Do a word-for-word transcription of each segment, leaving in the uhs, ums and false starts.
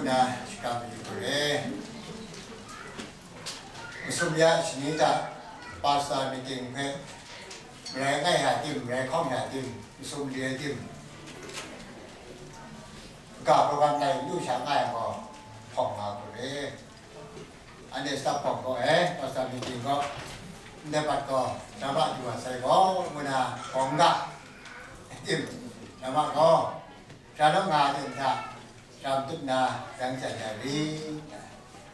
Na shakram yu re. Masum ya shani hta pastor meeting hpe marai ngai ya tim, marai hkawng ya tim, masum re ai tim, ga program lai lu sha nga yang gaw, hpawng nga hku re. Anhte stap hpawng gaw, eh, pastor meeting gaw, ndai pat gaw, drama du wa sai gaw, ngu na hpawng ga, tim, drama gaw, sha naw nga tim hta, Sha matut na, rang jan ya ri.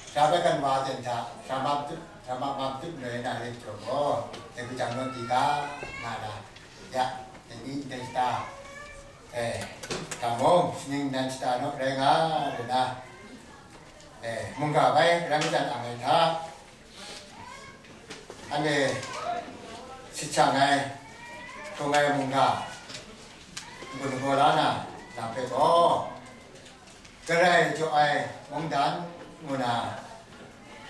Sha bai kan wa ten hta, sha ma matut, sha ma ma matut noi na ri jaw gaw, dai hku jang naw di ga, nga na, ya, dai ni ndai shata, eh, hta mung, shaning nan shata naw rai nga, rai na, eh, mungga bai rang jan ang ai hta, anhte sit shang ai, hkrung ai mungga, n-gun lagaw la na, lam hpe gaw, Karai jaw ai mungdan ngu na,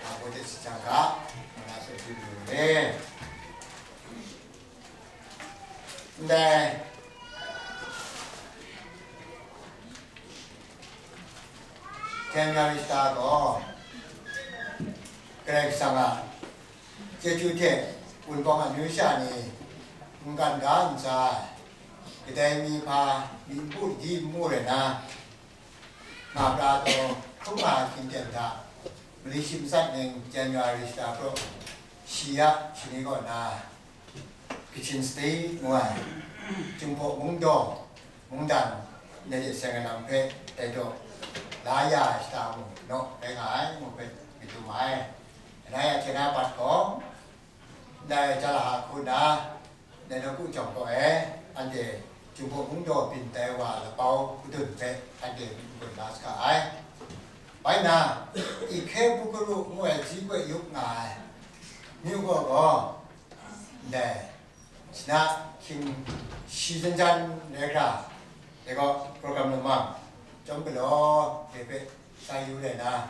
a, Buddhist jang ga, ngu na tsun hpyi lu re. Ndai January shata gaw, Karai Kasang a chyeju hte Wunpawng amyu sha ni n-, n-, n-, kadai mi hpa, mi npu ladi nmu rai na, nga pra taw, hkrum nga hkying ten hta, mali shi matsat ning January shata hpraw, shi ya shani kaw na, Kachin State ngu ai, Jinghpaw Mungdaw mungdan, ndai hte seng ai lam hpe dai daw la ya ai shata mung naw rai nga ai, ngu hpe myit dum ai. Rai ya hte na bat gaw, ndai Jalaha hku na, Nai nawku jawng kaw e, anhte Jinghpaw Mungdaw byin tai wa lapau madun hpe anhte myit n-gun la saga ai. Bai nna, Ikhe Bukuru ngu ai ji koi yup nga ai, myu gaw gaw, ndai, shana hkying shi jan jan rai hkra, dai gaw program lamang, chyawm galaw de hpe, Sai yu rai na,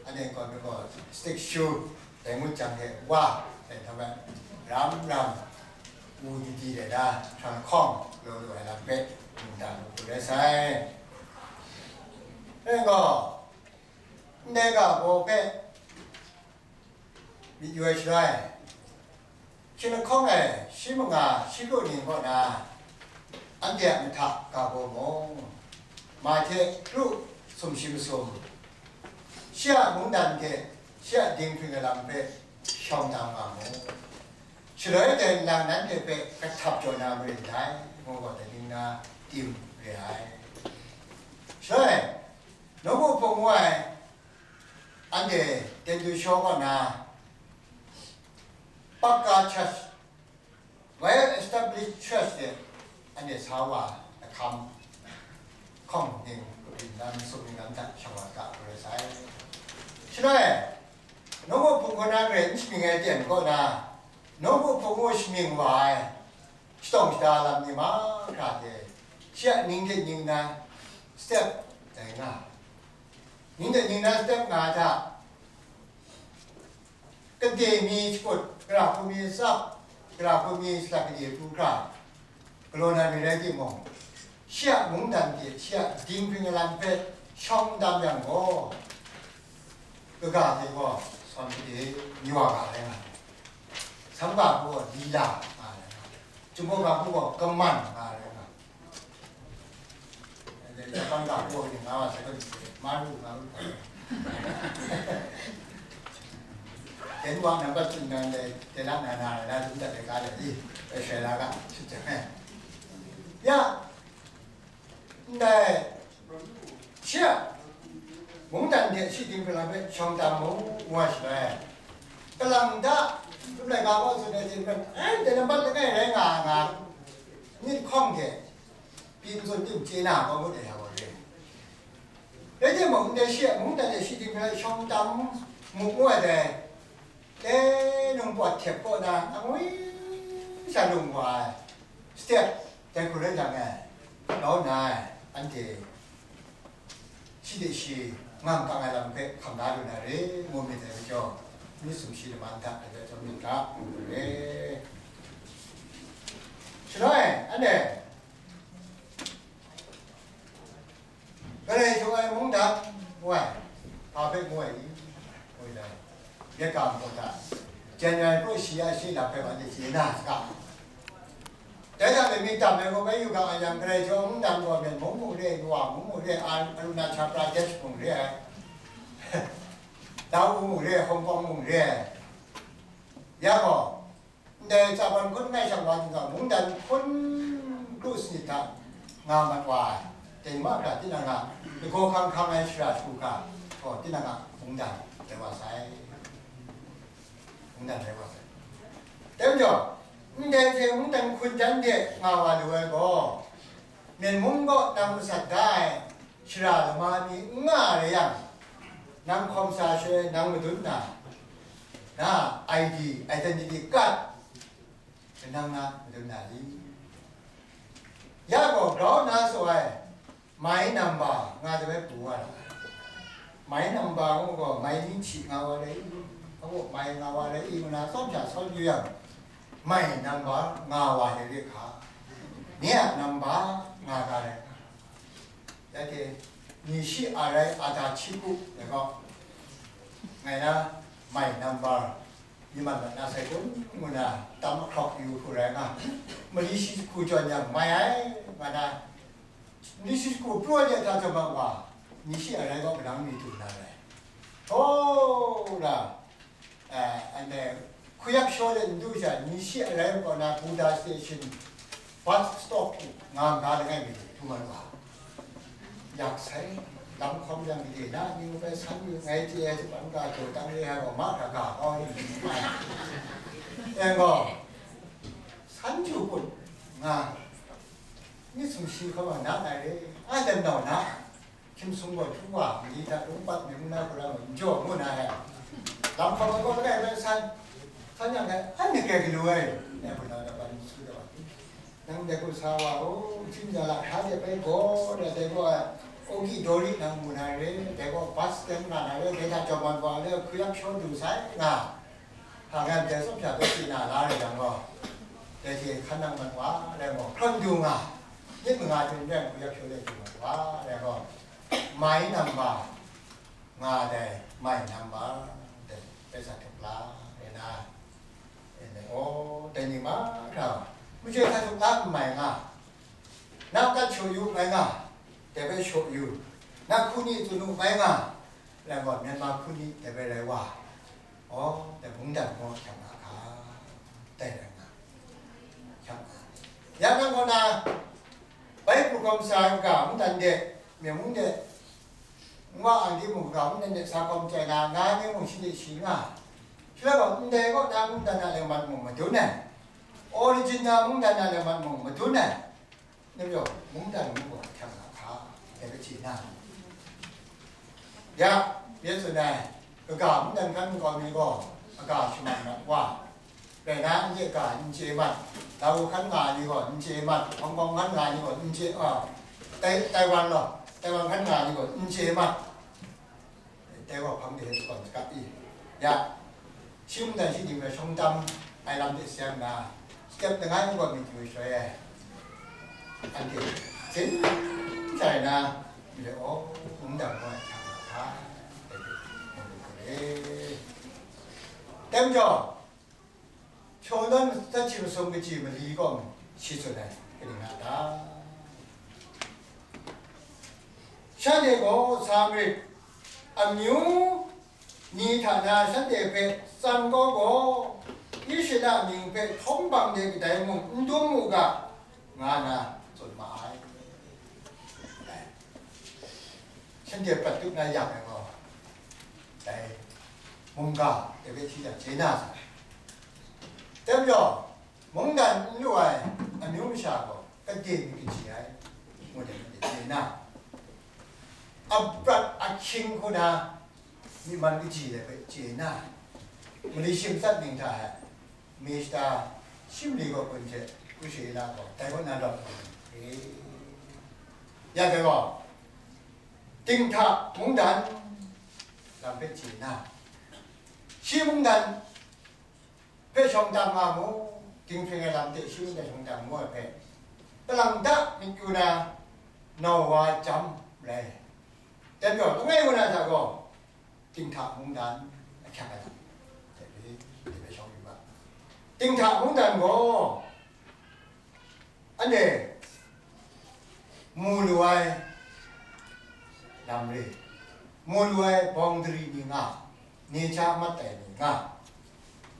anhte gaw, gaw stick shoe, dai ngut jang hte wa, dai hta bai, ram ram, wu di di rai na, hkrang hkawng, law lu ai lam hpe, mungdan lu hku rai sai. Rai gaw, ndai ga baw hpe, myit yu ai shaloi, hkying lahkawng e shi manga shi lu ning kaw na, anhte a mahta ga baw mung, ma hte kru sumshi masum, shi a mungdan hte shi a dinghpring ai lam hpe shawng tam nga mu. Shaloi dai nlang nanhte hpe kahtap jaw na marin dai, ngu gaw dai ning na tim re ai. Shaloi, nawku hpung ngu ai, anhte Tendu Shaw kaw na, Pakka Church, well established church de, anhte sa wa lahkam hkawng ning, kabyin lam, sum ning lam hta shang wa ga hku rai sai. Shaloi, nawku hpung kaw na grai n shamying ai ten kaw na, nawku hpung ngu shamying wa ai, shatawng shada lam ni mahkra hte, shi a ning hte ning na step dai nga, ning hte ning na step nga hta, kade mi shakut, gara hku mi tsap, gara hku mi shadap kade hku hkra, galaw na mi rai timung, shi a mungdan hte shi a dinghpring lam hpe shawng tam yang gaw, kaga hte gaw sawn kade mi wa ga rai nga ai. Sangga hku gaw lila nga rai nga ai. Jinghpaw ga hku gaw kaman nga rai nga ai. Japan ga hku gaw ni nga wa sai gaw, maru, maru. Ken wa nambat tsun dan dai, tela na na na tsun dat dai ga dai, i, e, shai la ga, tsun jang e. Ya, ndai, shi a mungdan hte shi dinghpring lam hpe shawng tam mu, ngu ai shaloi, kalang da, Chyum Laika gaw tsun ai hte maren, anhte nambat langai rai nga ai nga, myit hkawng hte pyi n tsun tim chye na, kau ngut ai hta gaw re. Rai timung, ndai shi a mungdan hte shi dinghpring hpe shawng tam mu, ngu ai dai, le nungpawt hte kaw na angwi sha lung wa ai, step dai hku rai jang e, grau nna anhte shi de shi ngang kang ai lam hpe hkam la lu na re, ngu myit ai majaw, myit sumshi laman hta dai hpe chyawm myit ga, ngu re. Shaloi, anhte, Karai jaw ai mungdan, Ngu ai, hpa hpe ngu ai i? Ngu ai, myit ga majaw hta, January hpe shi ya shi lam hpe anhte chye na saga. Dai hta e myit tam ai gaw, bai yu ga a yang, Karai Jaw mungdan gaw, Myen mung mung re ai, Kawa mung mung re ai, Arunachal Pradesh mung re ai, Lau mung re ai, Hong Kong mung re ai. Ya gaw, ndai Tsaban hkun langai shang wa dinga, mungdan hkun kru sanit hta nga mat wa ai, dai ma hkra tinang a lagaw hkang hkang ai shara shagu hkra gaw, tinang a mungdan rai wa sai. Mungdan rai wa sai. Dai majaw, ndai hte mungdan hkun jan de nga wa lu ai gaw, Myen mung gaw nang masat da ai shara lama ni n nga rai yang, nang hkawm sa shaloi nang madun na, na I D, identity card, kanang na madun na li? Ya gaw grau na tsaw ai, my number nga de bai pru wa ra ai. My number ngu gaw, my ni hti nga wa rai i, a gaw my nga wa rai i, ngu na tsawm sha sawn yu yang, my number nga wa ai re hka, nye a number nga ga rai. Ya hte, ni shi a rai a da hti ku, dai gaw, ngai na my number, ni man mat na sai kun, ngu na tam ahkrawk yu hku rai nga, mali shi hku jawn yang mai ai, nga na, ni shi hku pru ai de hta jaw mat wa, ni shi a rai gaw kanang mi du na rai. Htaw na, eh, anhte hkuyak shaw let n du sha, ni shi a rai kaw na Buddha Station bus stop nga nga langai mi du mat wa. Yak sai, lam hkawm yang gade na, ni ngu bai san yu, ngai chye ai shapan ga jaw tang re ai gaw, ma hkra ga kau ni, yang gaw, san ju kun nga, ni sumshi hkawm na ai re, a dan nau na, hkying sung gaw htu wa, mali hta lung pat, myit mung na hkra gaw n jaw ngu na ai. Lam hkawm ai gaw langai bai san, san yang dai, anhte grai galaw ai, ngai hpun na da ban su da wa. Nang dai hku sa wa u, hpyi ja la, hkra de bai gaw, dai, dai gaw, ogi dori nang mu na re, dai gaw bus stand nga na re, dai hta jaw man wa le, hkuyak shaw du sai nga, hpa ngan dai tsawm sha bai chye na la re yang gaw, dai hte hkan nang man wa, rai gaw, hkran du nga, myit manga hte n rai hkuyak shaw de du man wa, rai gaw, my number nga dai, my number dai, bai sa htuk la, rai na. Aw, dai ni mahkra, majoi hta htuk la n mai nga, na kat shaw yu mai nga, dai bai shaw yu, na hku ni tsun u mai nga, rai wa, Myanmar hku ni dai bai rai wa, aw, dai mungdan gaw hkyang a hka, dai rai nga, hkyang a. Ya nang kaw na, bai hkrum sa ai kaga, mungdan de, Myen mung de, Nwa ang di mung ga mung nan de sa hkawm chyai na, nga ni mung shi de shi nga. Shi la gaw, ndai kaw na mungdan a leng mat mung madun ai, origin na mungdan a leng mat mung madun ai. Ni majaw, mungdan mung gaw hkyang a hka, dai bai chye na. Ya, Yesu tsun ai, kaga mungdan hkan nkau mi gaw, kaga shaman mat wa. Rai na, n chye ga, n chye mat, Lau hkan nga ai ni gaw n chye mat, Hong Kong hkan nga ai ni gaw n chye, a, Tai-, Taiwan law, Taiwan hkan nga ai ni gaw n chye mat, Taiwan hpang de hte shakawn shakap i, ya, shi mungdan shi ning rai shawng tam ai lam de sayang na, step langai gaw myit yu shaloi ai, anhte sin shai na, myit rai, aw, mungdan gaw ai hta hta, dai hpe, dai majaw, Hpyaw nawn masat shi masum kaji mali gaw shi tsun ai kaning a ta? Shanhte gaw sa marit, amyu ni hta na shanhte hpe tsan kau gaw, Israela mying hpe htawng bang de kadai mung n dum u ga, nga na tsun ma ai. Shanhte prat tup na yang ai gaw, dai mungga de hpe hti jang chye na sa ai. Dai majaw, mungdan n lu ai amyu masha gaw kade myit kaji ai, ngu de myit chye na, aprat ahkying hku na myi man kaji de hpe chye na, mali shing matsat ning hta ai, Mister Shimli gaw kun hte, Pu Shela gaw, dai kaw na rawt ai, ya dai gaw, dinghta mungdan lam hpe chye na, shi mungdan hpe shawng tam nga mu, dinghpring ai lam hte shi mungdan shawng tam mu ai hpe, kalang da myit yu na, nau wa jam rai. Dai majaw, langai wa na hta gaw, Dinghta mungdan ahkyak ai lam, dai hpe, dai hpe shawng yu ga. Dinghta mungdan gaw, anhte mu lu ai lam re, mu lu ai boundary ni nga, ni cha mat ai ni nga,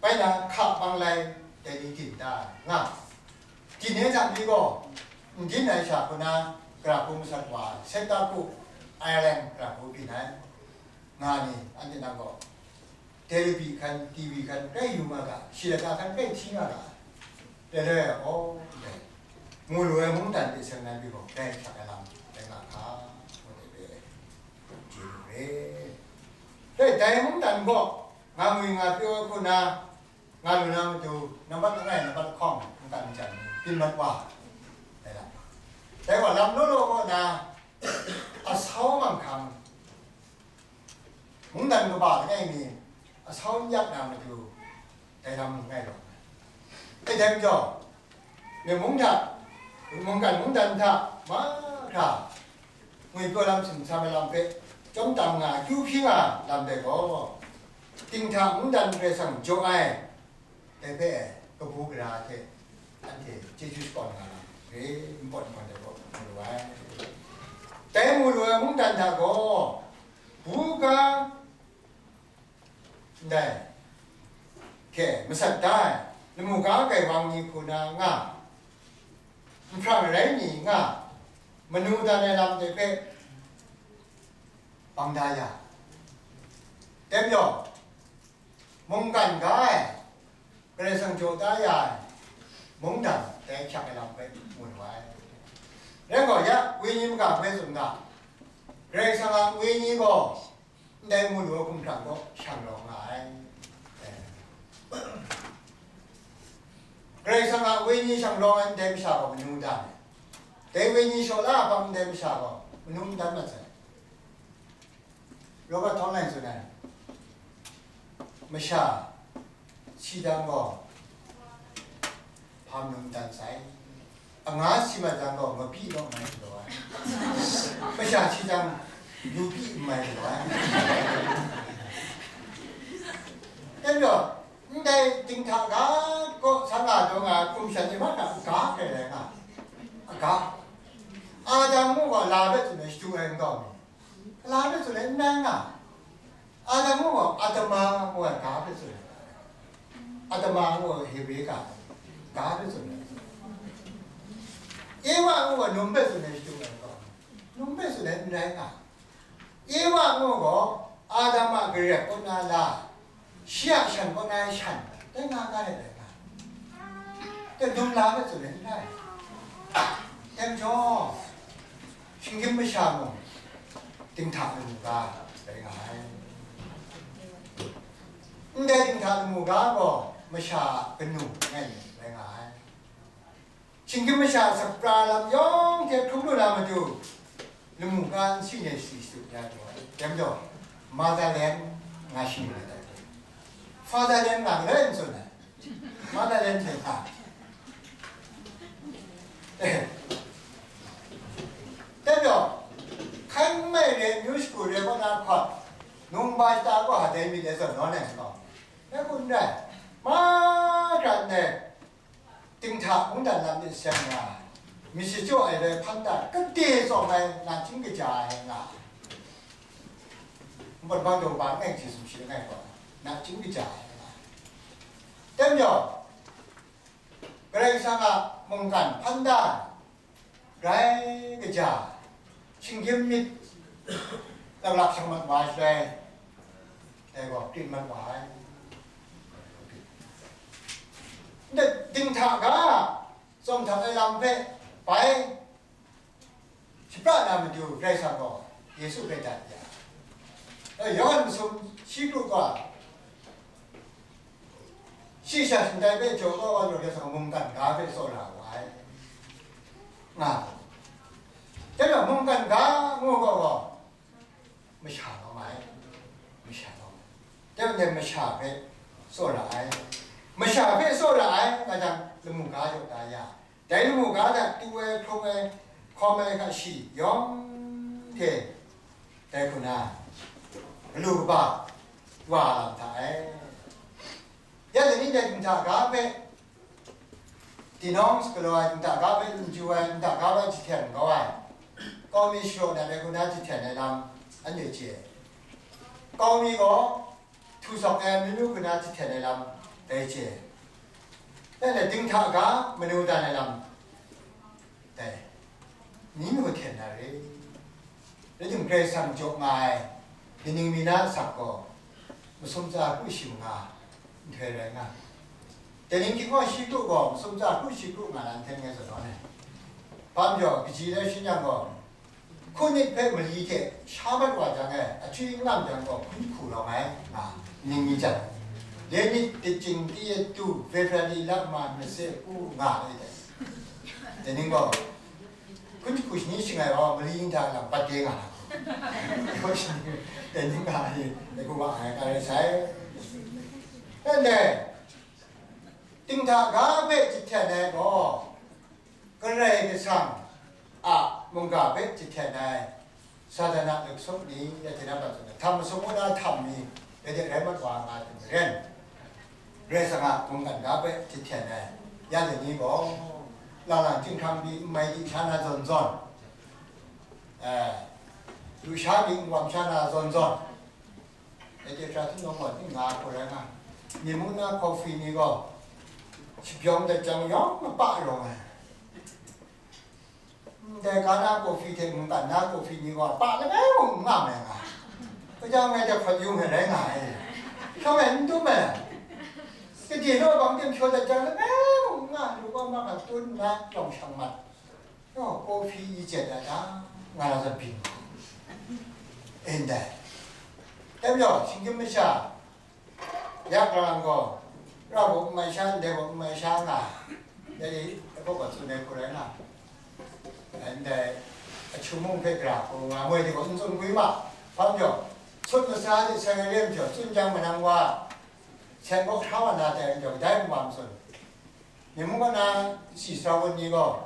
bai na hka bang lai dai ni din da ai nga, din ai hta mi gaw, n din ai sha hku na, gara hku masat wa ai, Senta Ku Ireland gara hku byin ai nga ni, anhte nang gaw, telebi hkan, T V hkan, grai yu nga ga, shi lata hkan grai hti nga ga, dai loi, aw, ndai, mu lu ai mungdan hte seng nai pyi gaw, grai hkyak ai lam rai nga hka, ngu dai re, chye lu re. Dai, dai mungdan gaw, nga ngwi nga pyaw ai hku na, nga lu na matu, nambat langai, nambat lahkawng, mungdan majan ni, byin mat wa, dai lam. Dai gaw, lam law law kaw na, asau manghkang, mungdan kaba langai mi, asau n yak na matu, dai lam n rai law. E dai majaw, myen mung hta, mungkan mungdan hta mahkra, ngwipyaw lam htingsa ai lam hpe, chyawm tam nga, akyu hpyi nga lam dai gaw, Dinghta mungdan Karai Kasang jaw ai, dai hpe kabu gara hte anhte chyeju shakawn nga lam re, npawt npawt ai gaw mu lu ai. Dai mu lu ai mungdan hta gaw, buga ndai hte masat da ai, lamu ga gaiwang ni hku na nga, nhprang rai ni nga, manu dan ai lam de hpe bang da ya, dai majaw, mungkan ga ai, Karai Kasang jaw da ya ai, mungdan dai hkyak ai lam hpe mu lu ai. Rai gaw, ya, wenyi maga hpe tsun ga, Karai Kasang a wenyi gaw ndai mu lu ai hkumhkrang gaw shang rawng nga ai. Karai Kasang a wenyi shang rawng ai ndai masha gaw manu n dan ai. Dai wenyi shaw la ai hpang ndai masha gaw manu n dan mat sai. Robert Thornhill tsun ai, masha si jang gaw, hpa manu n dan sai. Anga si mat jang gaw, mabyi naw mai galaw ai. Masha si jang, yu byi n mai galaw ai. Dai majaw, ndai dinghta ga kaw sa nga taw nga ai hkum shan ni mahkra ga hkrai rai nga, a ga. Adam mung gaw la hpe tsun ai shadu ai nkau mi, la hpe tsun ai n rai nga. Adam mung gaw Adama ngu ai ga hpe tsun ai. Adama ngu ai Hebre ga, ga hpe tsun ai. Ewa ngu gaw num hpe tsun ai shadu ai nkau mi, num hpe tsun ai n rai nga. Ewa ngu gaw, Adam a garep kaw na la, shi a shan kaw na ai shan, dai nga ga ai dai nga. Dai dum la hpe tsun ai n rai. Dai majaw, shinggyim masha mung, dinghta lamu ga rai nga ai. Ndai dinghta lamu ga gaw, masha a kanu langai mi rai nga ai. Shinggyim masha a sapra lam yawng hte hkrum lu na matu, lamu ga n si ne si shadu ya taw ai. Dai majaw, motherland nga shing ai dai. Fatherland nga galoi n tsun ai. Motherland hte hta. Eh. Dai majaw, hkai n mai re, amyu shagu re kaw na hkawt, num ba shata gaw, ha dai myit dai zawn nawn ai n gaw, dai hku n rai. Mahkra ndai, dinghta mungdan lam myit seng nga, myit shachyaw ai rai hpan da, kade tsawm ai nachying kaja ai nga, npawt bang daw ba langai hte sumshi langai gaw, nachying kaja ai nga. Dai majaw, Karai Kasang a mungkan hpan da, rai kaja, shinggyim myit laklak shang mat wa ai shaloi, dai gaw krit mat wa ai. Ndai dinghta ga, tsawm htak ai lam hpe bai shapra na matu Karai Kasang gaw Yesu hpe dat ya. Yawhan masum shi kru gaw, shi sha shingtai hpe jaw kau wa lu Karai Kasang mungkan ga hpe tsawra wa ai, nga. Dai majaw mungkan ga ngu gaw gaw, masha lawm ai, masha lawm ai. Dai majaw masha hpe tsawra ai, masha hpe tsawra ai, nga jang, lamu ga jaw da ya, dai lamu ga hta tu ai, hkrung ai, hkawm ai hka shi yawng hte Dai hku na, galu kaba wa lam hta e. Ya dai ni dai dinghta ga hpe, tinawng galaw ai dinghta ga hpe, n ju ai dinghta ga hpe jahten kau ai, kau mi sharaw na dai hku na jahten ai lam, anhte chye ai. Kau mi gaw, htu sawk ai amyu myu hku na jahten ai lam, dai chye ai. Dai na dinghta ga manu dan ai lam, dai, ni myu hten na re. Rai timung, Karai Kasang jaw nga ai, kaning mi na asak gaw, masum tsa hkru shi manga nhtoi rai nga. Dai ning hkying gaw shi hkru gaw, masum tsa hkru shi hkru nga na nhtoi ngai zawn ai. Hpa majaw, kaji lai shi nyang gaw, hkun nit hpe mali hte sha mat wa jang e, achywi n ngam jang gaw, hkun hku rawng ai, nga, ning mi jan. Lenit, kaching, kayat tu, February la ma, mase u, nga ai dai. Dai ning gaw, hkun hku shani shangai wa, mali nta lam pat de nga na. Dai ning nga ai, dai hku wa ai, ka rai sai. Anhte, dinghta ga hpe jahten ai gaw, Karai Kasang a mungga hpe jahten ai Satan a luksum ni, ya hte na bat tsun ai, htam masum ngu na htam mi, ya hte rai mat wa nga ai hte maren, Karai Kasang a mungkan ga hpe jahten ai, ya hte ni gaw, lang lang chyinghkrang pyi n mai di sha na zawn zawn, eh, lusha pyi n wam sha na zawn zawn, Ete hkra htunawng gaw ning nga hku rai nga, myi mung na coffee ni gaw, shapyawng dat jang yawng apa rawng ai. Ndai ga na coffee hte mungkan na coffee ni gaw, apa langai mung n nga mai nga. Hkajang ngai de hpawt yu ai rai nga ai. Shawng e n dum ai. Gade law bang tim shaw dat jang langai mung n nga, lu gaw ma nga tun nna, jawng shang mat. Yaw, kawhpyi i jet ai ta, nga na zawn byin. E ndai. Dai majaw, shinggyim masha, yak rawng gaw, ra gaw n mai sha, ndai gaw n mai sha nga, dai ni, e gaw gaw tsun ai hku rai nga. Ndai, ahkying mung hpe gara hku nga moi de gaw n tsun gwi ma, hpa majaw, sut masa de sai ai re majaw, tsun jang manang wa, sen gaw hkra wa na tai majaw, dai n wa n tsun. Myi mung kaw na si sara wun ni gaw,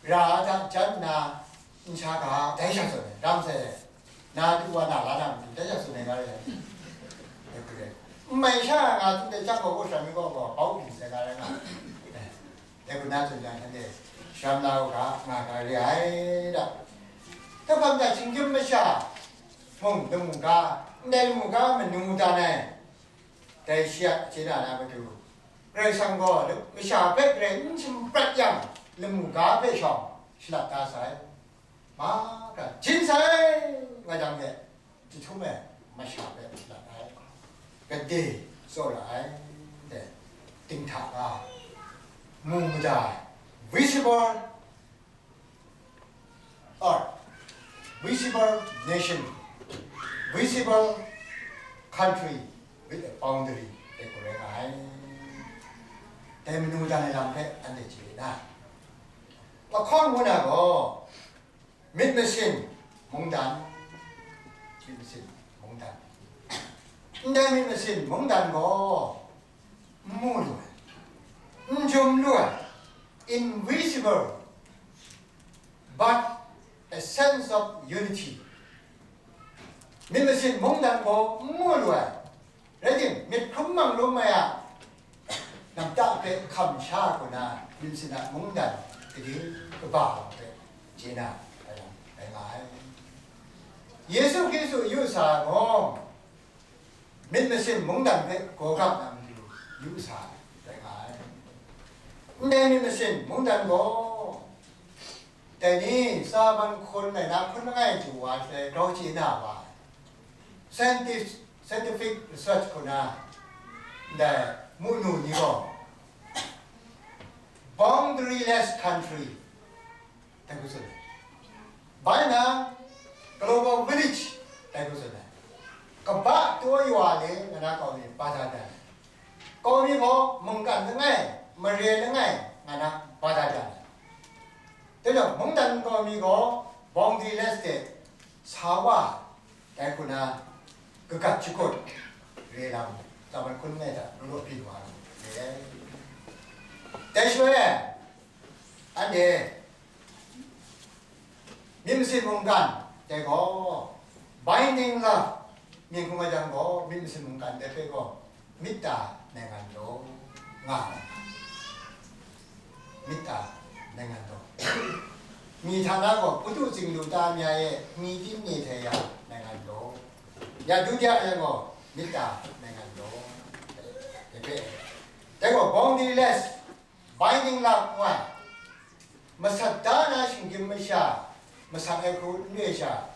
ra ai hta jan nna, n sha ga, dai sha tsun ai, ram sai ai, na du wa na la na matu, dai sha tsun ai ga rai ai. N mai sha nga tsun de, chyang gaw, gaw sha mi gaw, gaw, bau byin sai ga rai nga, dai hku na tsun jang, shanhte sharam la u ga, nga ga re ai da. Dai hpang jang, shinggyim masha mung, lamu ga, ndai lamu ga manu dan ai, dai shi a chye na na matu, Karai Kasang gaw masha hpe grai n shamaprat yang, lamu ga hpe shawng shalat da sai. Mahkra jin sai nga jang de, jahtum e masha hpe shalat ai, gade tsaw ra ai, de, dinghta ga, mu mada ai, visible earth, visible nation, visible country with a boundary, dai hku rai nga ai. Dai manu dan ai lam hpe anhte chye na, lahkawng ngu na gaw, myit masin mungdan, myit masin mungdan, ndai myit masin mungdan gaw, n mu lu ai, n jum lu ai, invisible, but a sense of unity. Myit masin mungdan gaw n mu lu ai, rai tim, myit hkrum mang lum ai a namta hpe hkam sha ai hku na, myit masin a mungdan kading kaba ai hpe chye na, rai nga ai. Yesu Hkristu yu sa ai gaw, myit masin mungdan hpe gaw gap na matu yu sa ai, rai nga ai. Ndai myit masin mungdan gaw, dai ni, tsa man hkun ai na hkun langai chyu wa hte grau chye na wa ai, scientific, scientific research hku na, ndai munu ni gaw, boundaryless country, dai hku tsun ai. Bai na, global village, dai hku tsun ai. Kaba taw wa le nga na kau mi ba da dan ai. Kau mi gaw mungkan langai, mare langai, nga na ba da dan ai. Dai majaw, mungdan kau mi gaw boundaryless de sa wa, dai hku na, kagat shakut re lam, tsa man hkun langai hta law law byin wa ai. Dai shaloi e, anhte myit masin mungkan dai gaw, Binding love mying hkrum ai jang gaw, myit masin mungkan de hpe gaw, myit ta naingan law, nga ai. Myit ta naingan law. Mi hta na gaw, putu tsing lu ta mya e, mi tim ni hte ya naingan law. Ya du ya yang gaw, myit ta naingan law. De hpe. Dai gaw, boundless, binding love ngu ai. Masat da na shinggyim masha, masak ai hku n re sha,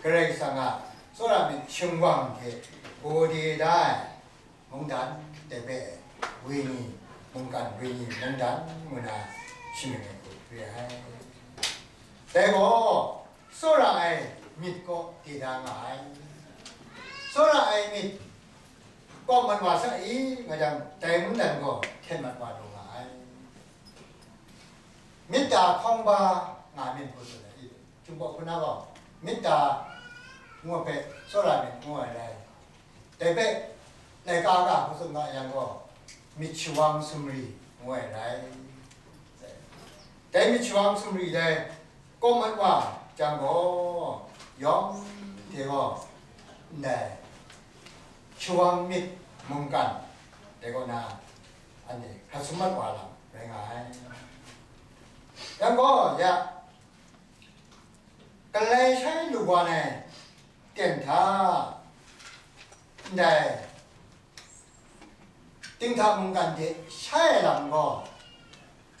Karai Kasang a tsawra myit shingwang hte gade da ai mungdan de hpe, Wenyi mungkan, Wenyi mungdan ngu na shamying ai hku re ai. Dai gaw, tsawra ai myit kaw de da nga ai. Tsawra ai myit kaw mat wa sa i, nga jang, dai mungdan gaw hten mat wa lu nga ai. Myit ta hkawng ba nga myit hku tsun ai, Chyum Pawk hku na gaw, myit ta ngu ai hpe, tsawra myit ngu ai rai. Dai hpe, laika ga hku tsun nga yang gaw, myit shawang sumri ngu ai rai. Dai myit shawang sumri dai kaw mat wa jang gaw, yawng hte gaw, ndai shawang myit mungkan dai kaw na, anhte hkrat sum mat wa lam rai nga ai. Yang gaw, ya, galai shai lu wa ai ten hta, ndai dinghta mungkan de shai ai lam gaw,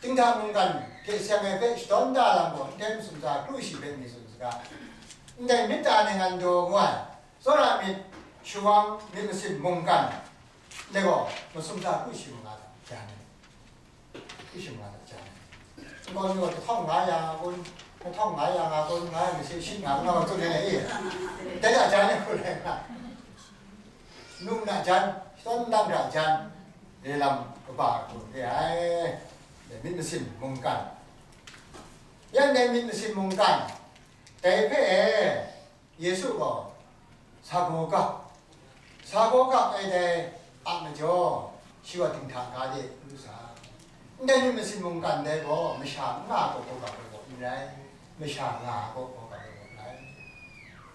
dinghta mungkan hte seng ai hpe shadawn da lam gaw, ndai masum sa kru shi hpe mi tsun saga, ndai myit ta naingan daw ngu ai, tsawra myit shawang myit masin mungkan, ndai gaw masum sa kru shi manga hta jan ai. Kru shi manga hta jan ai. Nkaw mi gaw, kahtawng nga ya nga kun, kahtawng nga ya nga kun, nga ya mase shi nga nga tsun ai e. Dai hta jan ai hku rai nga. Nu na jan, shadawn nlang hta jan, re lam kaba hku re ai. Dai myit masin mungkan. Yan dai myit masin mungkan, dai hpe e, Yesu gaw sa gaw gap, sa gaw gap ai dai a majaw, shi gaw dinghta ga de lu sa. Ndai myit masin mungkan dai gaw masha n nga ai gaw gaw gap ai gaw n rai, masha nga ai gaw gaw gap ai gaw n rai.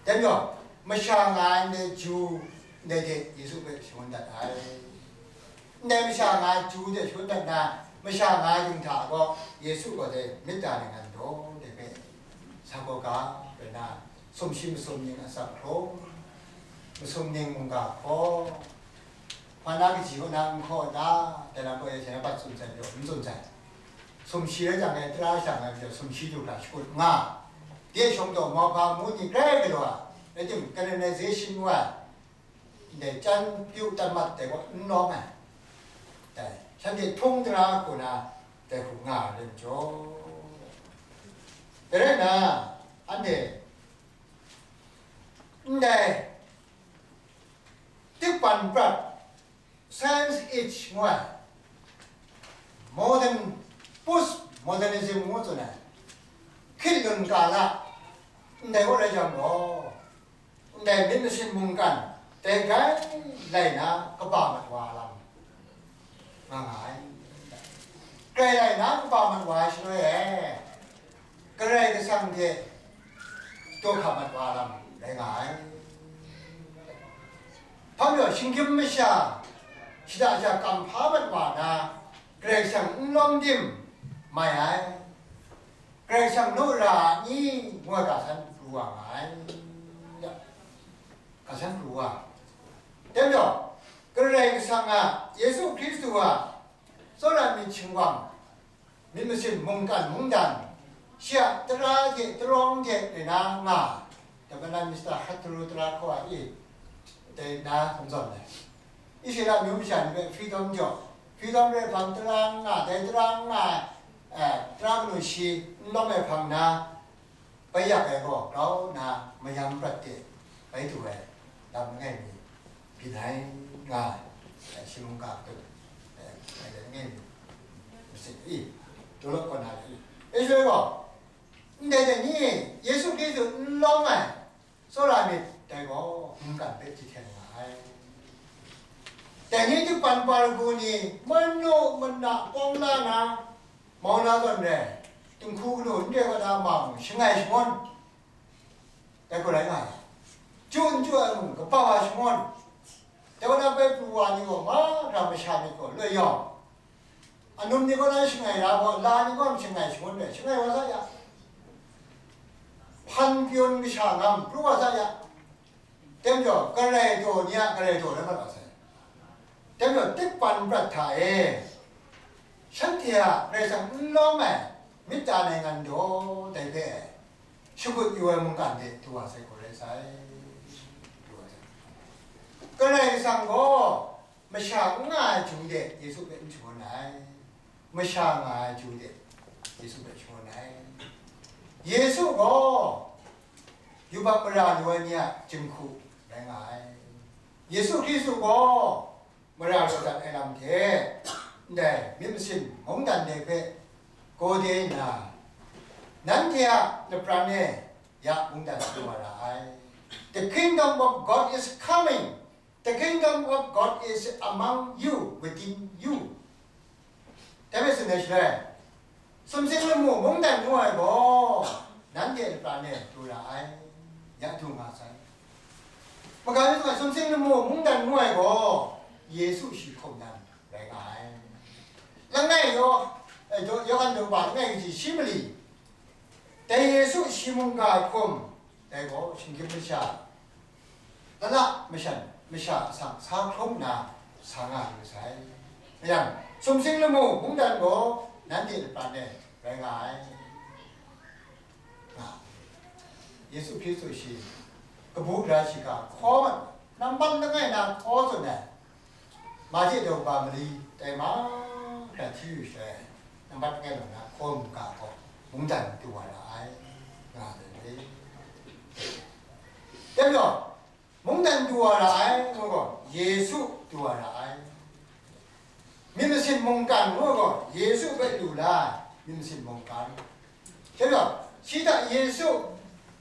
Dai majaw, masha nga ai ndai Ju ndai de Yesu hpe shangun dat ai. Ndai masha nga ai Ju de shangun dat na, masha nga ai dinghta gaw Yesu gaw dai myit ta naingan daw de hpe, sa gaw ga rai na, sumshi masum ning asak hkrum, masum ning mungga hkaw, hpa na kaji kaw na n hkaw na, dai lam gaw e, seng a bat tsun sai majaw, n tsun sai. Sumshi rai jang e, tara shang ai majaw, sumshi du hkra shakut nga, de shawng taw mauhpa ngu ni grai galaw ai, rai timung, canonization ngu ai, ndai chyan pyu tat mat dai gaw n lawm ai. Dai, shanhte htung tara hku na, dai hku nga ai majaw. Dai rai nna, anhte, ndai, tikpan prat, science age ngu ai, modern, post modernism ngu tsun ai, hkrit lun kala, ndai gaw rai jang gaw, ndai myit masin mungkan, dai grai lai na kaba mat wa lam nga nga ai. Grai lai na kaba mat wa ai shaloi e, Karai Kasang hte daw hka mat wa lam rai nga ai. Hpa majaw, shinggyim masha, shada sha kam hpa mat wa na, Karai Kasang n lawm tim mai ai. Karai Kasang naw ra ai ni? Ngu ai ga san pru wa nga ai. Ga san pru wa. Dai majaw, Karai Kasang a, Yesu Hkristu a, tsawra myit shingwang, myit masin mungkan mungdan, shi a tara hte tarawng hte re na nga, Tabanan Mister Hatru tara hkaw ai, dai na hkum zawn ai. Israela amyu masha ni hpe freedom jaw, freedom re hpang tara n nga, dai tara n nga ai, eh, tara kanu shi n lawm ai hpang na, bai yak ai gaw, grau nna mayam prat de bai du ai lam langai mi byin ai nga ai, shi mungga hpe, eh, langai mi masin i, daw lawt kaw na i, Israela gaw, ndai dai ni, Yesu Hkristu n lawm ai, tsawra myit dai gaw, mungkan hpe jahten nga ai. Dai ni, dikpan paru ni, manu mana pawng la na, mau na zawn re, dinghku ganu n re wa na, mang shangai shangun, dai gaw rai nga ai. Chyu n chyu ai mung, kaba wa shangun, dai wa na bai pru wa ni gaw mahkra masha myit gaw loi yawng, anum ni gaw na shangai ra gaw, la ni gaw shangai shangun rai, shangai wa sa ya, hpan pyawn kasha ngam pru wa sa ya, dai majaw, Karai daw ni a Karai daw rai mat wa sai. Dai majaw, tikpan prat hta e, shanhte a Karai Kasang n lawm ai myit ta nai ngan daw, dai hpe shagut yu ai mungkan de du wa sai gaw rai sai, du wa sai. Karai Kasang gaw masha n nga ai hte Yesu hpe n shangun ai, masha nga ai hte Yesu hpe shangun ai. Yesu gaw yubak mara lu ai ni a jinghku rai nga ai. Yesu Hkristu gaw mara raw dat ai lam hte, ndai myit masin mungdan de hpe gaw de nna, nanhte a lapran e ya mungdan du wa ra ai. The kingdom of God is coming. The kingdom of God is among you, within you. Dai hpe tsun ai shaloi, sumsing lamu mungdan ngu ai gaw, nanhte lapran e du ra ai, ya du nga sai. Maga mi sumsing lamu mungdan ngu ai gaw, Yesu shi hkum nan rai nga ai. Langai yaw, eh, Yawhan daw ba langai kaji shi mali, dai Yesu shi mungga ai hkum, dai gaw shinggyim masha, lala mashan masha asak sa hkrum nna sa nga lu sai. Mayang, sumsing lamu mungdan gaw nanhte lapran e rai nga ai. Nga, Yesu Hkristu shi kabu gara shiga hkaw mat, nambat langai na hkaw tsun ai. Mahte daw ba mali tai mahkra hti yu shaloi, nambat langai na hkaw mungga gaw mungdan du wa ra ai, nga ai. Dai majaw, mungdan du wa ra ai ngu gaw, Yesu du wa ra ai. Myit masin mungkan ngu gaw, Yesu hpe lu la ai myit masin mungkan. Dai majaw, shi hta Yesu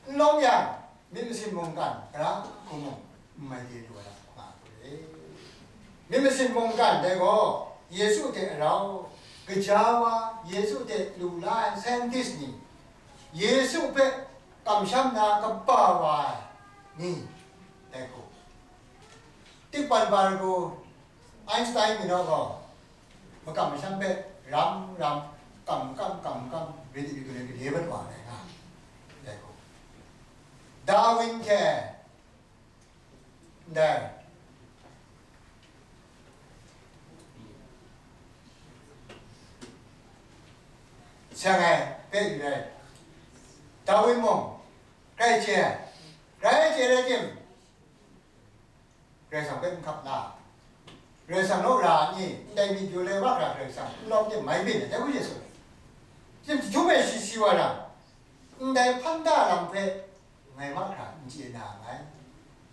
n lawm yang, myit masin mungkan, tara hku mung n mai de lu ai nga ai. Myit masin mungkan dai gaw, Yesu hte arau, kaja wa, Yesu hte lu la ai scientist ni, Yesu hpe kamsham na kaba wa ai ni, dai hku. Tikpan bargu Einstein mi naw gaw, makam masham hpe ram ram, kam kam, kam kam, rit yu gale gale mat wa ai nga, dai hku. Darwin hte ndai seng ai hpe yu ai. Darwin mung grai chye ai, grai chye rai tim, Karai Kasang hpe n hkap la, Karai Kasang naw ra ai ni, ndai myit pyaw lai wa hkra Karai Kasang n lawm tim mai byin ai, dai hku Yesu ni. Shim jahtum e shi si wa na, ndai hpan da lam hpe ngai mahkra n chye na nngai,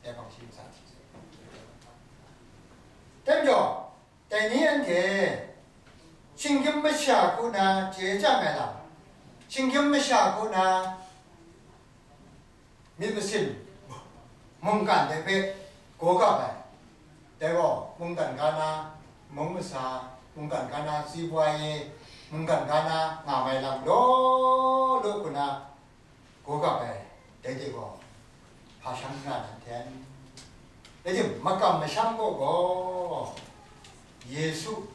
dai hpang shi ntsa hti sai. Dai majaw, dai ni anhte shinggyim masha hku na chye chyang ai lam, shinggyim masha hku na myit masin mungkan dai hpe gaw gap ai. Dai gaw, mungkan ga na mung masa, mungkan ga na sibwa ye, mungkan ga na nga mai lam law law hku na gaw gap ai, dai hte gaw, hpa shang n ra nan hten. Rai tim, makam masham gaw gaw, Yesu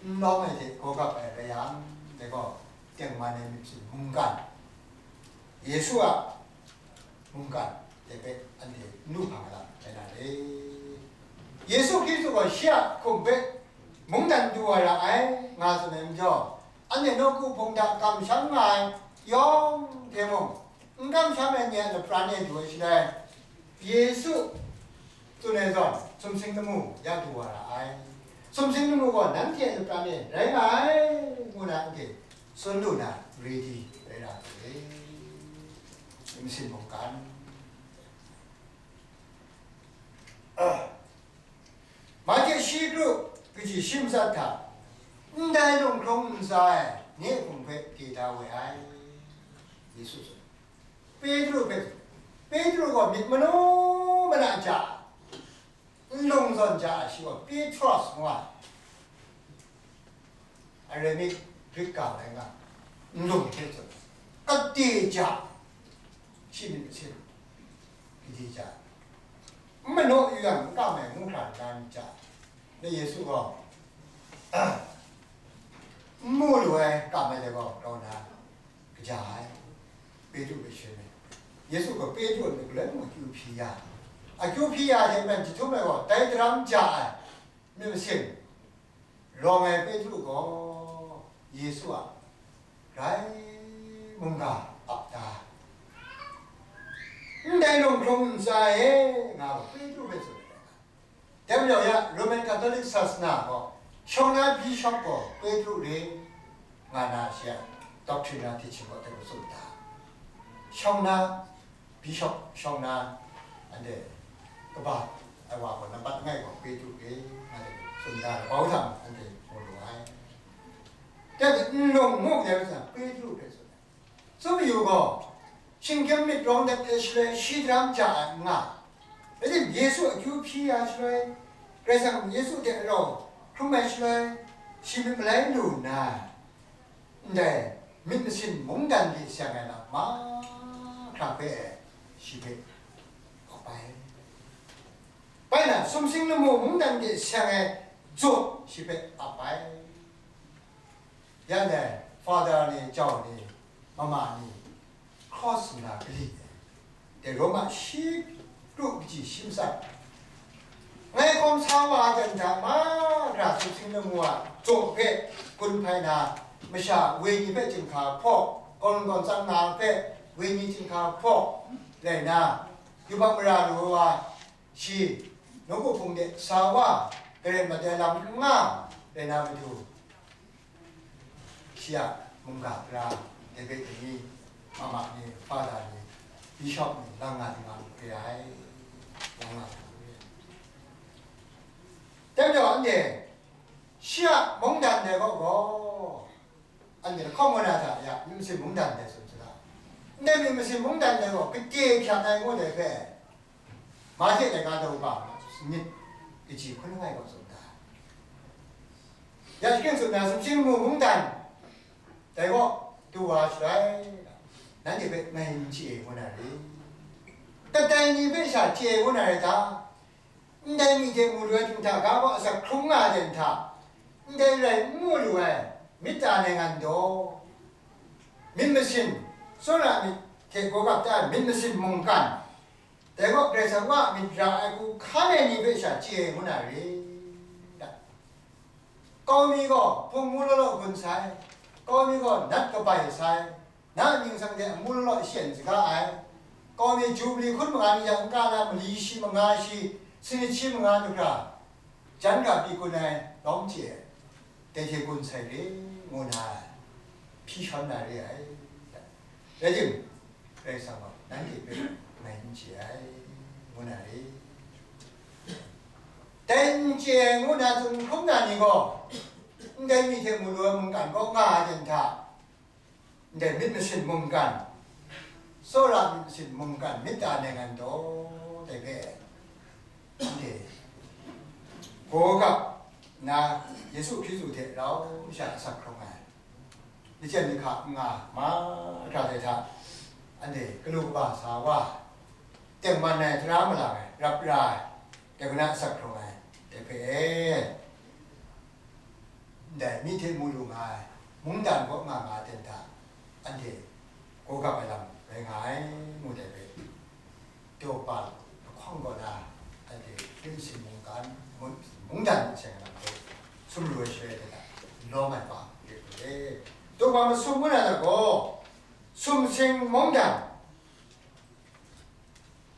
n lawm ai hte gaw gap ai rai yang, dai gaw, tengman ai myit mungkan, Yesu a mungkan, dai hpe anhte n lu hpang ai lam rai na re. Yesu Hkristu gaw shi a hkum hpe mungdan du wa ra ai, nga tsun ai majaw, anhte nawku hpung hta kamsham nga ai yawng hte mung, n kamsham ai ni a lapran e du ai shaloi, Yesu tsun ai zawn, sumsing lamu ya du wa ra ai. Sumsing lamu gaw nanhte a lapran e rai nga ai, ngu na anhte tsun lu na, ready rai na ai. Myit masin mungkan. Mahte shi kru kaji shi matsat hta, ndai lunghkrung ntsa ai ni a hkum hpe chye da we ai, Yesu tsun. Petru hpe tsun. Petru gaw myit manu mana ja, nlung zawn ja ai shi gaw Petros ngu ai. Aramaic Greek ga rai nga, nlung hte tsun, kade ja, shi myit masin, kade ja, n manaw yu yang, n kam ai ngu hkra nna myit ja ai. Na Yesu gaw, n mu lu ai kam ai dai gaw, grau nna kaja ai. Petru hpe sharin ai. Yesu gaw Petru a myit galoi mung akyu hpyi ya, akyu hpyi ya hte maren jahtum ai gaw, dai daram ja ai myit masin rawng ai Petru gaw Yesu a grai mungga ap da, ndai lunghkrung ntsa e nga gaw Petru hpe tsun ai. Dai majaw ya, Roman Catholic sasana gaw, shawng na bishop gaw Petru re, nga na shi a doctrine na teaching gaw dai hpe tsun da. Shawng na bishop, shawng na, anhte kaba ai wa gaw nampat langai gaw Petru re, nga dai hpe tsun da, grau hta anhte mu lu ai. Dai hte nlung mu dai hpe tsun, Petru hpe tsun ai. Tsun mayu gaw, shinggyim myit rawng dat ai shaloi shi daram ja ai n nga. Rai tim, Yesu akyu hpyi ya shaloi, Karai Kasang Yesu hte rau hkrum ai shaloi, shi myit malai lu nna, ndai myit masin mungdan de seng ai lam mahkra hpe shi hpe ap ai. Bai na, sumsing lamu mungdan de seng ai jaw shi hpe ap ai. Yang dai, Father ni, jau ni, mama ni, cross nna kali ai, dai Roma shi kru kaji shi matsat, ngai hkawm sa wa ai hta mahkra sumsing lamu a jaw hpe gun hpai na, masha wenyi hpe chyinghka hpaw, kawn kawn tsang nga hpe wenyi chyinghka hpaw, rai nna, yubak mara lu wa, shi nawku hpung de sa wa, garen mat ai lam n nga, rai na matu, shi a mungga tara, David ni, mama ni, Father ni, Bishop ni, lang nga di nga lu re ai, lang nga di nga lu re ai. Dai majaw anhte, shi a mungdan dai kaw gaw, anhte lahkawng kaw na hta ya, myit masin mungdan dai tsun saga. Ndai myit masin mungdan dai gaw, gade hpyan ai ngu dai hpe, Mahte laika daw ga, myit kaji hkun langai gaw tsun da. Ya shing tsun na, sumsing lamu mungdan dai gaw du wa shaloi, nanhte hpe ngai n chye ai ngu na re? Kadai ni hpe sha chye ai ngu na re ta? Ndai mi hte mu lu ai ting hta ga gaw asak hkrung nga ai hta, ndai rai n mu lu ai myit ta nai ngan daw, myit masin, tsawra myit hte gawgap ta ai myit masin mungkan, dai gaw Karai Kasang a myit ra ai hku hkan ai ni hpe sha chye ai ngu na re? Kau mi gaw hpung mu law law gun sai, kau mi gaw nat kabai sai, na ningsang hte amu law law shen saga ai. Kau mi Jubli hkun manga ni yang, nka na mali shi manga shi, sanit shi manga du hkra, jan ga pyi gun ai lawm chye ai, dai hte gun sai re, ngu na hpyi shawn na re ai. Rai tim, Karai Kasang gaw nanhte hpe ngai n chye ai, ngu na re. Dai n chye ai ngu na tsun hkrum na ni gaw, ndai mi hte mu lu ai mungkan kaw nga ai ten hta, ndai myit masin mungkan, tsawra myit masin mungkan myit ta nai ngan daw, dai hpe anhte gaw gap nna Yesu Hkristu hte rau sha asak hkrung ai. Nichyang ni hka n nga mahkra dai hta, anhte galu kaba sa wa, tengman ai tara malang ai, rap ra ai, dai hku na asak hkrung ai, dai hpe e, ndai mi hte mu lu nga ai, mungdan kaw nga nga ai ten hta, anhte gaw gap ai lam rai nga ai, ngu dai hpe, daw pa lahkawng kaw na, anhte myit masin mungkan, mung-, mungdan seng ai lam hpe sumru ai shaloi hte hta, n lawm ai hpa re hku e. Daw pa masum ngu na gaw, sumsing mungdan,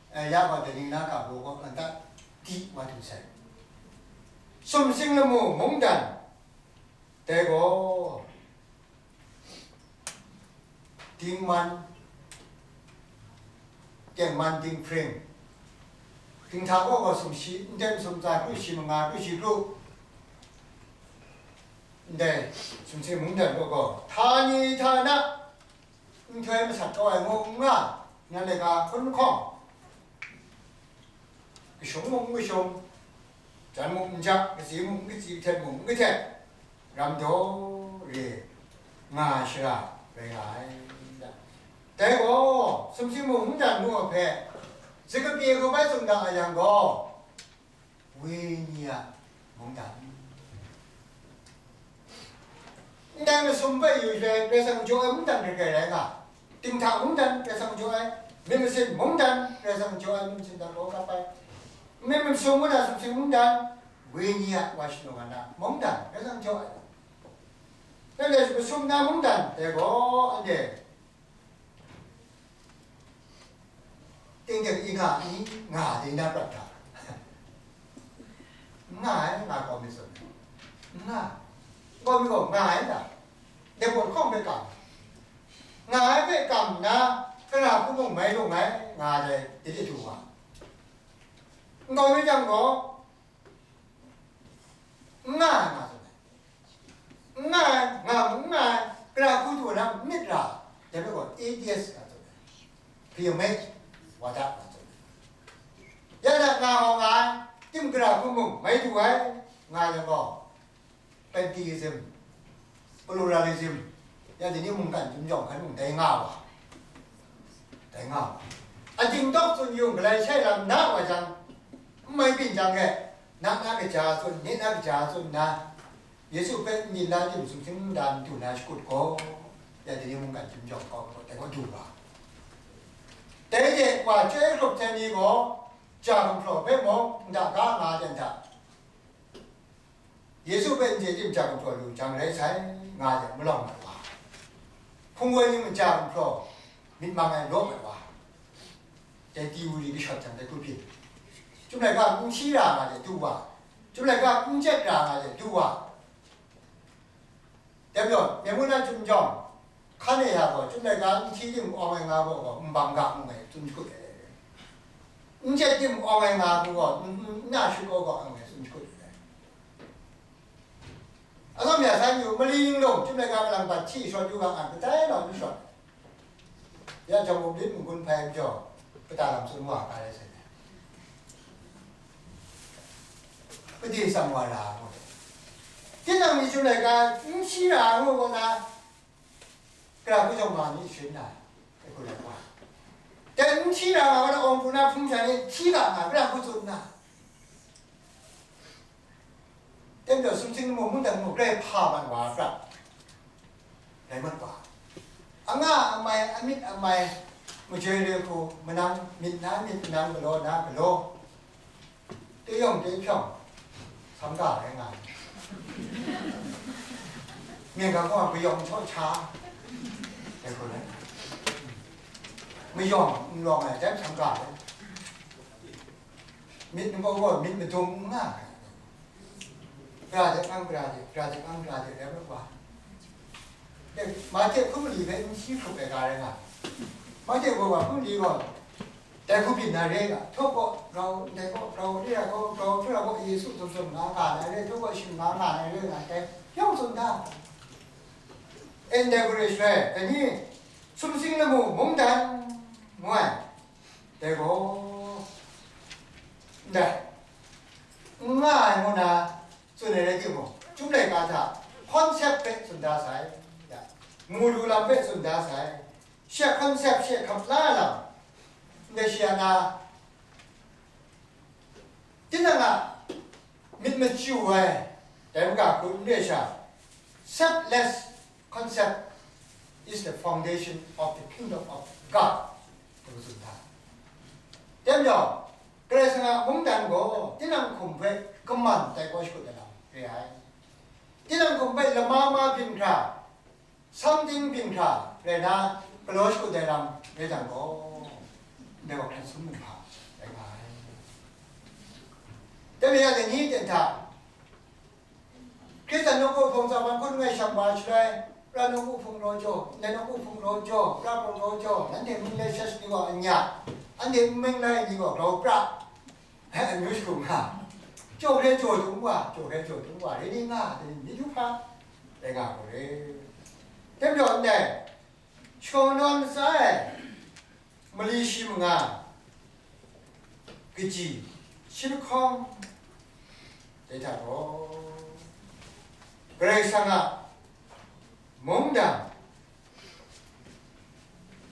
eh, ya gaw, dai ning na ga baw kaw, nta di wa du sai. Sumsing lamu mungdan, dai gaw, dingman, tengman dinghpring, dinghta kaw gaw sumshi, nden sumtsa kru shi manga kru shi kru, ndai sumsing mungdan kaw gaw, htani htana, nhtoi masat kau ai ngu n nga, nan laika hkun lahkawng, kashung mung n kashung, jan mung n ja, katsi mung n katsi, kahtet mung n kahtet, ram daw re nga ai shara rai nga ai. Dai gaw, sumsing mung n dan nu a hpe, Zakaria hku bai tsun ga a yang gaw, wenyi a mungdan. Ndai masum hpe yu shaloi, Karai Kasang jaw ai mungdan hkrai hkrai rai nga. Dinghta mungdan, Karai Kasang jaw ai, myit masin mungdan, Karai Kasang jaw ai myit masin hta gaw kap ai. Myit masum ngu na sumsing mungdan, wenyi a wa shanung ai na mungdan, Karai Kasang jaw ai. Nanhte masum na mungdan dai gaw, anhte tingting i nga i, nga dai na prat hta. N nga ai, nga kau mi tsun ai. N nga. N kau mi gaw, nga ai ta? Dai gaw hkawng hpe kam. Nga ai hpe kam nna, gara hku mung mai lung ai, nga ai, dai de du wa. N kau mi jang gaw, n nga ai, nga tsun ai. N nga ai, nga mung n nga ai, gara hku du na myit ra, dai hpe gaw, atheist nga tsun ai. Hpyi myit, wa da nga tsun ai. Ya na nga hkawng nga ai, tim gara hku mung mai du ai, nga yang gaw, pantheism, pluralism, ya dai ni mungkan chyum jawng hkan mung dai nga wa, dai nga wa. Ating tawk tsun yung, galai shai lam na wa jang, n mai byin jang e, na na kaja tsun, ni na kaja tsun na, Yesu hpe n yin la tim sumsing nda n du na shakut gaw, ya dai ni mungkan chyum jawng kau gaw, dai gaw du wa. Dai de wa chyoi hkrup hte ni gaw, ja gumhpraw hpe mung, nda ga nga ai ten hta, Yesu hpe n chye tim ja gumhpraw lu jang rai sai, nga ai malawng mat wa. Hpung woi ning ja gumhpraw myit mang ai law mat wa. Dai theory kashawt jang dai hku byin. Chyum laika n hti ra nga de du wa. Chyum laika n jet ra nga de du wa. Dai majaw, myen ngu na chyum jawng, hkan e ya gaw, chyum laika n hti tim awng ai nga gaw, gaw, nbang ga mung e tsun shakut ai. N jet tim awng ai nga gaw, n, n, n na shut gaw gaw, awng e tsun shakut ai. Atsawm ya san yu, mali ning lung, chyum laika galang bat hti shawt yu ga nga, kadai nau n shawt. Ya jawng up lit n-gun hpai majaw, kata lam tsun wa ga rai sai. Pade tsang wa ra ngu. Tinang ni chyum laika n hti ra ngu gaw na, gara hku jawng ma ni sharin na, e hku rai wa. Dai n hti ra nga gaw na, awng hpung na hpung sha ni hti ga nga, gara hku tsun na. Dai majaw sumsing lamu mungdan gaw grai hpa mat wa pra, rai mat wa. Anga amai, amit amai, majoi re hku, manang myit na myit, manang galaw na galaw, teyawng teyhpyawng, sam ga rai nga ai. Myen ga gaw mayawng shaw cha, dai hku rai. Mayawng n lawng ai, dai sam ga rai. Myit n gaw gaw, myit madung n nga ai. Gara de ang, gara de, gara de ang, gara de rai wa. E, Mahte hkum mali hpe n hti hkrup ai ga rai nga. Mahte gaw wa hkum mali gaw, dai hku byin na re ga, htaw gaw grau, ndai gaw grau, re ai gaw grau, hkra gaw Yesu zawn zawn nga nga na re, htaw gaw shing nga nga na re nga, dai yawng tsun da. Endeavourish rai, dai ni, sumsing lamu mungdan, ngu ai. Dai gaw, ndai, n nga ai ngu na tsun ai rai timung, Chyum laika hta concept hpe tsun da sai, ya, mu lu lam hpe tsun da sai, shi a concept, shi a hkap la ai lam, ndai shi a na, tinang a myit machyu ai, dai maga hku n re sha, selfless concept is the foundation of the kingdom of God, ngu tsun hta. Dai majaw, Karai Kasang a mungdan gaw tinang hkum hpe kaman tai kau shakut ai lam re ai. Tinang hkum hpe lama ma byin hkra, something byin hkra rai na, galaw shakut ai lam rai jang gaw, ndai wa hkrat sum ai hpa rai nga ai. Dai majaw, dai ni ten hta, Hkristan nawku hpung tsawm ai hku ngu ai shang wa shaloi, pra nawku hpung raw jaw, ndai nawku hpung raw jaw, pra hpung raw jaw, nanhte ming lai church ni gaw anya, anhte n ming lai ni gaw grau pra, amyu shagu nga, jaw hkrai jaw dum wa, jaw hkrai jaw dum wa, rai ni nga, dai ni myu hpa, rai nga gaw re. Dai majaw ndai, shawng nawn matsa ai, mali shi manga, kaji, shi lahkawng, dai hta gaw, Karai Kasang a mungdan,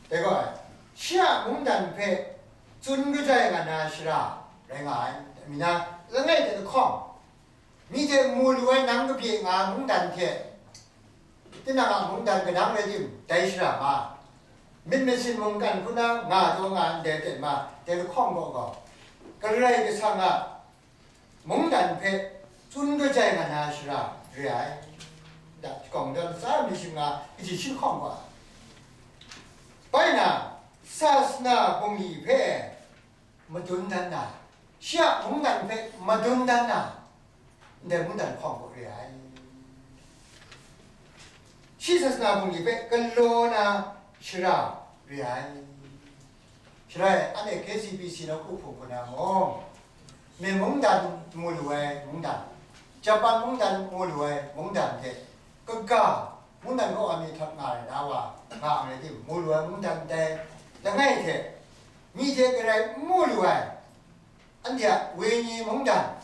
dai gaw ai, shi a mungdan hpe tsun kajai nga na shara rai nga ai. Mi na, langai hte lahkawng, mi hte mu lu ai nang kabye nga mungdan hte, tinang a mungdan kanang rai tim, dai shara ma, myit masin mungkan hku na nga taw nga ndai ten ma, dai lahkawng gaw gaw, Karai Kasang a mungdan hpe tsun kajai nga na shara re ai. Da, shakawn dan tsa mi shing nga kaji shi lahkawng gaw, bai na, sasana bungli hpe madun dan na, shi a mungdan hpe madun dan na, ndai mungdan hkawng gaw re ai. Shi sasana bungli hpe galaw na shara re ai. Shara e, anhte K C B C nawku hpung hku na mung, Myen mungdan mu lu ai mungdan, Japan mungdan mu lu ai mungdan hte kaga, mungdan kaw wa mi htak nga ai na wa nga ang rai tim, mu lu ai mungdan ndai langai hte, mi hte garai n mu lu ai, anhte a wenyi mungdan,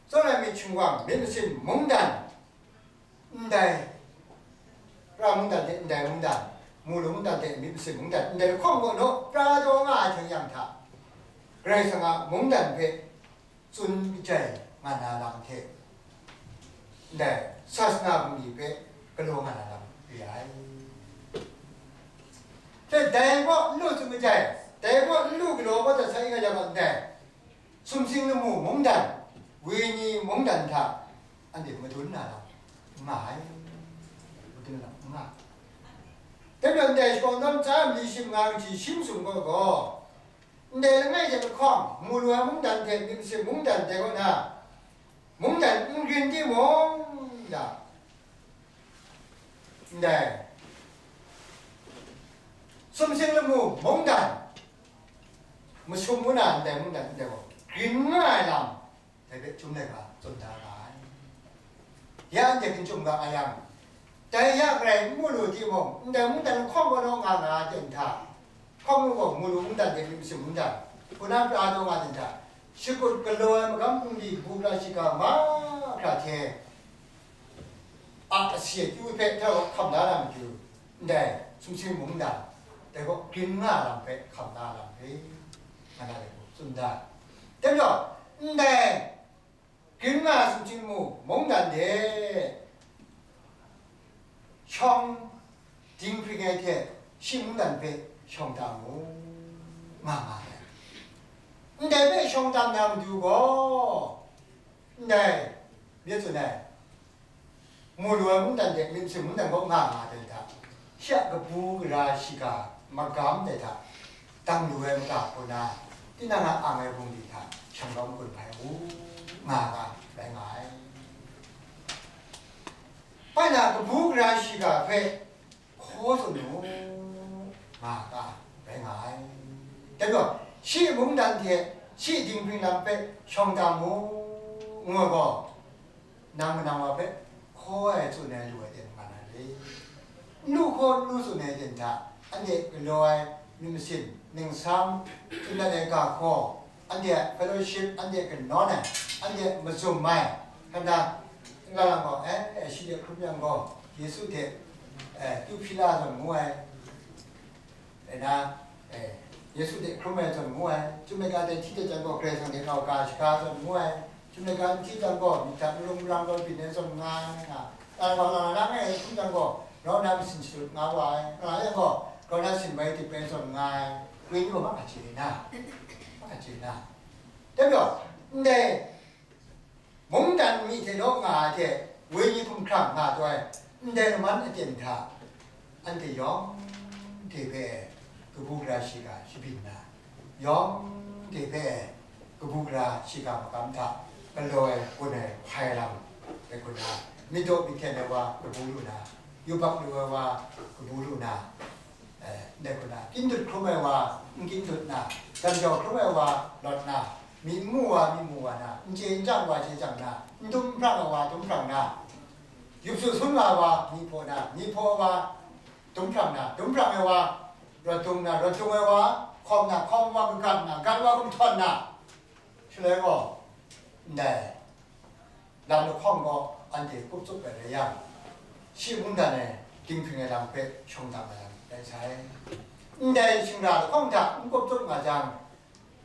tsawra ai myit shingwang, myit masin mungdan, ndai pra mungdan hte ndai mungdan, mu lu mungdan hte myit masin mungdan, ndai lahkawng gaw naw pra taw nga ai hte yang hta, Karai Kasang a mungdan hpe tsun kajai nga na lam hte, ndai sasana bungli hpe galaw nga na lam re ai. Hte dai gaw n lu tsun kajai, dai gaw n lu galaw gaw dat sai nga yang gaw ndai, sumsing lamu mungdan, wenyi mungdan hta anhte madun na lam n nga ai, madun na lam n nga ai. Dai majaw ndai shakawn dan tsa mi shim nga kaji shi masum gaw gaw, ndai langai hte lahkawng, mu lu ai mungdan hte myit masin mungdan dai kaw na, mungdan n grin timung, ya, ndai sumsing lamu mungdan, masum ngu na ndai mungdan ndai gaw, grin nga ai lam, dai hpe chyum laika tsun da nga ai. Ya anhte hkum chyum ga nga yang, dai ya garai n mu lu timung, ndai mungdan lahkawng gaw naw nga nga ai ten hta, hkawng gaw mu lu mungdan hte myit masin mungdan, hku na pra taw nga ten hta, shakut galaw ai magam bungli, kabu gara shiga mahkra hte a asi akyu hpe hkam la na matu, ndai sumsing mungdan, dai gaw grin nga lam hpe hkam la lam hpe, nga na rai gaw tsun da. Dai majaw, ndai grin nga ai sumsing lamu mungdan de shawng dinghpring ai hte shi mungdan hpe shawng tam mu, nga nga ai. Ndai hpe shawng tam na matu gaw, ndai, myit tsun ai, mu lu ai mungdan hte myit masin mungdan kaw nga nga ai hta, shi a kabu gara shiga magam dai hta, dang lu ai mata hku na, tinang a ang ai bungli hta shanglawm gun hpai u, nga nga rai nga ai. Bai na, kabu gara shiga hpe hkaw tsun mu, nga ga rai nga ai. Dai gaw, shi mungdan hte shi dinghpring lam hpe shawng tam mu, ngu ai gaw, nang manang wa hpe hkaw ai tsun ai lu ai ten nga na re? N lu hkaw, n lu tsun ai ten hta, anhte galaw ai myit masin, ningsam, tsun dat ai ga hkaw, anhte a fellowship, anhte a kanawn ai, anhte a mazum ai, hkana, n la yang gaw, eh, eh, shi de hkrum yang gaw, Yesu hte, eh, kyu hpyi la ai zawn ngu ai, rai na, eh, Yesu hte hkrum ai zawn ngu ai, chyum laika hte hti dat jang gaw, Karai Kasang hte rau ga shaga ai zawn ngu ai, chyum laika n hti jang gaw, myit hta marung marang gaw byin ai zawn nga ai, nga, lang gaw, lang lang e hkrum jang gaw, grau na masin shadut nga wa ai, nga yang gaw, grau na sin bai dip ai zawn nga ai, wenyi gaw maka chye na, maka chye na. Dai majaw, ndai mungdan mi hte naw nga ai hte, wenyi hkumhkrang nga taw ai, ndai laman aten hta, anhte yawng hte hpe kabu gara shiga shabyin na, yawng hte hpe kabu gara shiga magam hta galaw ai, gun ai, hpai lam ai hku na, myit daw myit hten ai wa kabu lu na, yubak lu ai wa kabu lu na, eh, ndai hku na, kyin dut hkrum ai wa n kyin dut na, damjau hkrum ai wa lawt na, myi n mu wa myi mu wa na, n chye n chyang wa chye chyang na, n dum n hprang ai wa dum hprang na, yup su sun nga ai wa myi hpaw na, myi hpaw ai wa dum hprang na, dum hprang ai wa rawt dung na, rawt dung ai wa hkawm na, hkawm ai wa kagat na, gat ai wa gumhtawn na, shaloi gaw, ndai lam lahkawng gaw anhte kup tsup ai rai yang, shi mungdan e dinghpring ai lam hpe shawng tam ai lam rai sai. Ndai shingra lahkawng hta n kup tsup nga jang,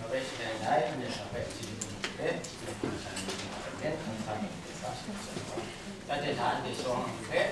Salvation and die, and the salvation is the great salvation. Then comes salvation. That is how they show up, okay?